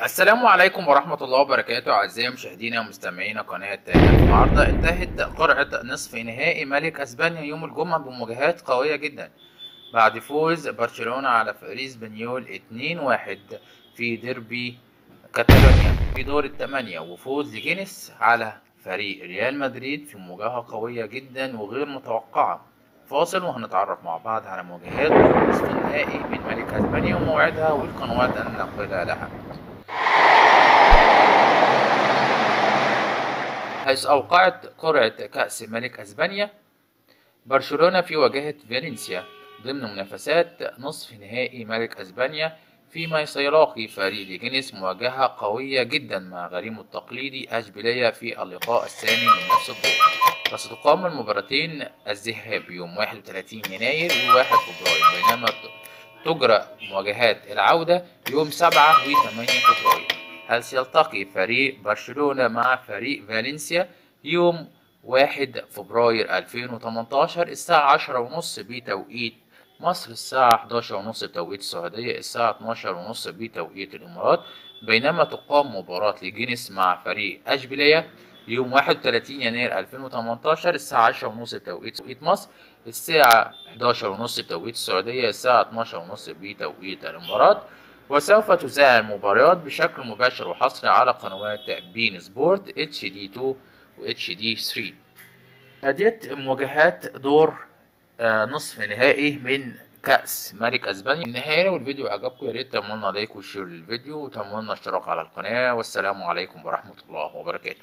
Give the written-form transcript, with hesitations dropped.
السلام عليكم ورحمة الله وبركاته أعزائي مشاهدينا ومستمعينا قناة النهاردة. انتهت قرعة نصف نهائي ملك أسبانيا يوم الجمعة بمواجهات قوية جدا بعد فوز برشلونة على فريق اسبانيول 2-1 في ديربي كاتالونيا في دور الثمانية، وفوز لجينيس على فريق ريال مدريد في مواجهة قوية جدا وغير متوقعة. فاصل وهنتعرف مع بعض على مواجهات نصف النهائي من ملك أسبانيا وموعدها والقنوات الناقلة لها، حيث أوقعت قرعة كأس ملك أسبانيا برشلونة في واجهة فالنسيا ضمن منافسات نصف نهائي ملك أسبانيا، فيما سيلاقي فريق ليجينيس مواجهة قوية جدا مع غريمه التقليدي أشبيلية في اللقاء الثاني من نفس الدور. وستقام المباراتين الذهاب يوم 31 يناير و1 فبراير، بينما تجرى مواجهات العودة يوم 7 و8 فبراير. هل سيلتقي فريق برشلونة مع فريق فالنسيا يوم 1 فبراير 2018 الساعة 10:30 بتوقيت مصر، الساعة 11:30 بتوقيت السعودية، الساعة 12:30 بتوقيت الإمارات، بينما تقام مباراة لجينيس مع فريق أشبيلية يوم 31 يناير 2018 الساعة 10:30 بتوقيت مصر، الساعة 11:30 بتوقيت السعودية، الساعة 12:30 بتوقيت الإمارات. وسوف تذاع المباريات بشكل مباشر وحصري على قنوات بين سبورت HD 2 و HD 3. أديت مواجهات دور نصف نهائي من كأس ملك أسبانيا النهائي. لو الفيديو عجبكم يا ريت تعملوا لنا like و share للفيديو وتعملوا لنا اشتراك على القناة، والسلام عليكم ورحمة الله وبركاته.